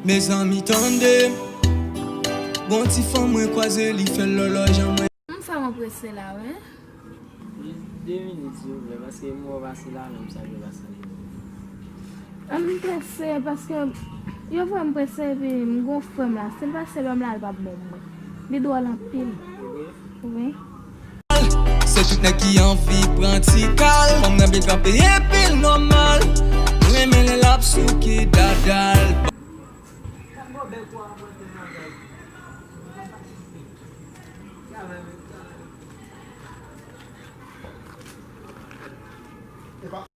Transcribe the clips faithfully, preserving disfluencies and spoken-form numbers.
Mezanmi, tande. Gon ti fanm mwen kwaze, li fè lòlòj an mwen. M fè mwen prese la, wi. Jis de minit, silvouplè, paske m wè w pase la, menm sa, m pase la. M prese, paske yo vre m prese, epi m gon frè m la. Si l pase lè m la, l p ap bon pou mwen. Li dwòl anpil. Wi. Se tout nèg ki anvi pran ti kal. Fanm nan byen trape epi l nòmal. Mwen renmen lè l ap souke dadal.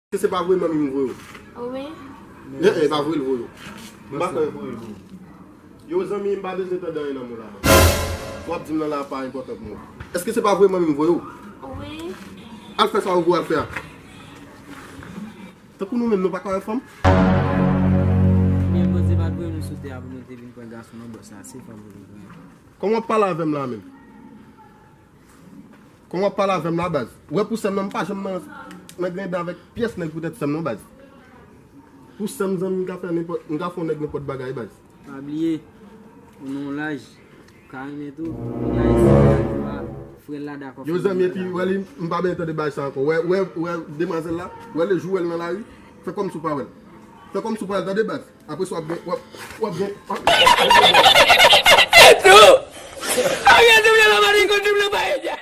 Èske se pa vre manmi m voye w? Wi. E, e pa vre l voye w. M pa kwè l voye l voye w. Yo zanmi, m pa bezwen tande anyen nan men w la, man. W ap di m nan la pa enpòtan pou mwen. Èske se pa vre manmi m voye w? Wi. Al fè sa ou voye al fè a. Tankou nou menm, nou pa ka wè fanm. Men Bondye pa t voye nou sou tè a pou nou te vin pran gason non, bòs la, se fanm pou nou pran. Kòman w ap pale avè m la menm? Kòman w ap pale avè m la, baz? Ou wè pou sè m nan, m pa janm nan, nan grennda avèk pyès nèg poutèt sè m non, baz. Pou sè m, zanmi, m ka fè nenpòt, m ka fè yon nèg nenpòt bagay, baz. Pa bliye, ou nan yon laj, ou ka renmen tou, moun ayisyen radyo a, frè l la dakò. Yo zanmi, epi wè li, m pa bezwen tande bagay sa ankò. Wè, wè, wè demwazèl la, wè lejou wè l nan lari, fè kòmsi w pa wè l. Fè kòmsi w pa wè l, tande, baz. Apre sa, w ap gen, w ap, w ap gen. Arrête de me la marico, tu me la paella.